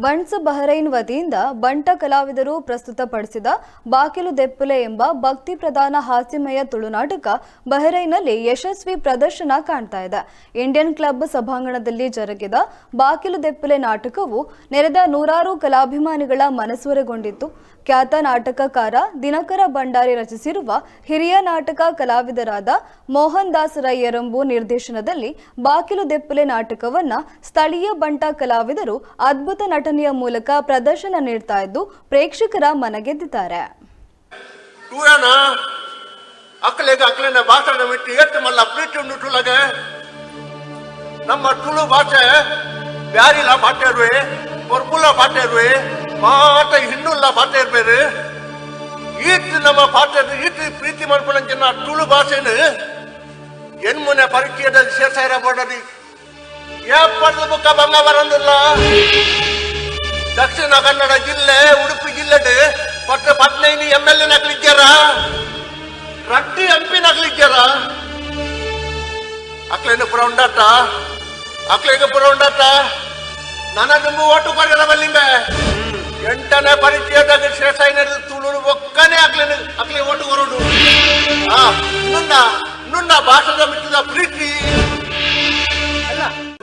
Bunts Bahrain ವತಿಯಿಂದ ಬಂಟ ಕಲಾವಿದರು ಪ್ರಸ್ತುತಪಡಿಸಿದ ಬಾಕಿಲು ದೆಪ್ಪುಲೆ ಎಂಬ ಭಕ್ತಿ ಪ್ರಧಾನ ಹಾಸ್ಯಮಯ ತುಳುನಾಟಕ ಬಹರೈನ್ನಲ್ಲಿ ಯಶಸ್ವಿ ಪ್ರದರ್ಶನ ಕಾಣ್ತಾ ಇದೆ. ಇಂಡಿಯನ್ ಕ್ಲಬ್ ಸಭಾಂಗಣದಲ್ಲಿ ಜರುಗಿದ ಬಾಕಿಲು ದೆಪ್ಪುಲೆ ನಾಟಕವು ನೆರೆದ ನೂರಾರು ಕಲಾಭಿಮಾನಿಗಳ ಮನಸೂರೆಗೊಂಡಿತ್ತು. ಖ್ಯಾತ ನಾಟಕಕಾರ ದಿನಕರ ಭಂಡಾರಿ ರಚಿಸಿರುವ, ಹಿರಿಯ ನಾಟಕ ಕಲಾವಿದರಾದ ಮೋಹನ್ ದಾಸ್ ರೈ ಎರಂಬು ನಿರ್ದೇಶನದಲ್ಲಿ ಬಾಕಿಲು ದೆಪ್ಪುಲೆ ನಾಟಕವನ್ನ ಸ್ಥಳೀಯ ಬಂಟ ಕಲಾವಿದರು ಅದ್ಭುತ ನಟನೆಯ ಮೂಲಕ ಪ್ರದರ್ಶನ ನೀಡ್ತಾ ಇದ್ದು, ಪ್ರೇಕ್ಷಕರ ಮನಗೆದ್ದಿದ್ದಾರೆ. ತೂಯನ ಅಕ್ಲೆಗ್ ಅಕ್ಲೆನ ಭಾಷಣ ಬಿಟ್ಟು ಏತ್ ಮಲ್ಲ ಪ್ರೀತಿ ಉಂಡು ತುಲಗೆ. ನಮ್ಮ ತುಳು ಭಾಷೆ ಬ್ಯಾರಿಲ ಪಾತೆರುವೆ, ಪೊರ್ಬುಲ ಪಾತೆರುವೆ, ಮಾತ ಹಿಂದುಲ್ಲ ಪಾತೆರ್ಬೇರು. ಈತ್ ನಮ್ಮ ಪಾತೆ, ಈತ್ ಪ್ರೀತಿ ಮಲ್ಪುನಂಚಿನ ತುಳು ಭಾಷೆನ್ ಎನ್ಮುನೆ ಪರಿಚಯದಲ್ಲಿ ಸೇರ್ಸಾಯರ ಬೋಡದಿ ಏಪಡ್ದು ಬುಕ್ಕ ಬಂಗ ಬರಂದಿಲ್ಲ. ದಕ್ಷಿಣ ಕನ್ನಡ ಜಿಲ್ಲೆ, ಉಡುಪಿ ಜಿಲ್ಲೆಡ್ ಪಟ್ಟ 15 ಎಂ.ಎಲ್.ಎ ನಕಲಿಜ್ಜಾರ, ರಡ್ಡು ಎಂ.ಪಿ ನಕಲಿಜ್ಜಾರ. ಅಕ್ಲೇನು ಪುರ ಉಂಡಾಟ, ಅಕ್ಲೇಗ ಪುರ ಉಂಡಾಟ. ನನ್ನ ದುಂಬು ಓಟು ಕೊಡಲ ಬಲ್ಲಿಂಬೆ. ಎಂಟನೇ ಪರಿಚಯದಾಗ ಶೇಷಾಯಿನ ತುಳು ಒಕ್ಕನೆ ಅಕ್ಲೇನು.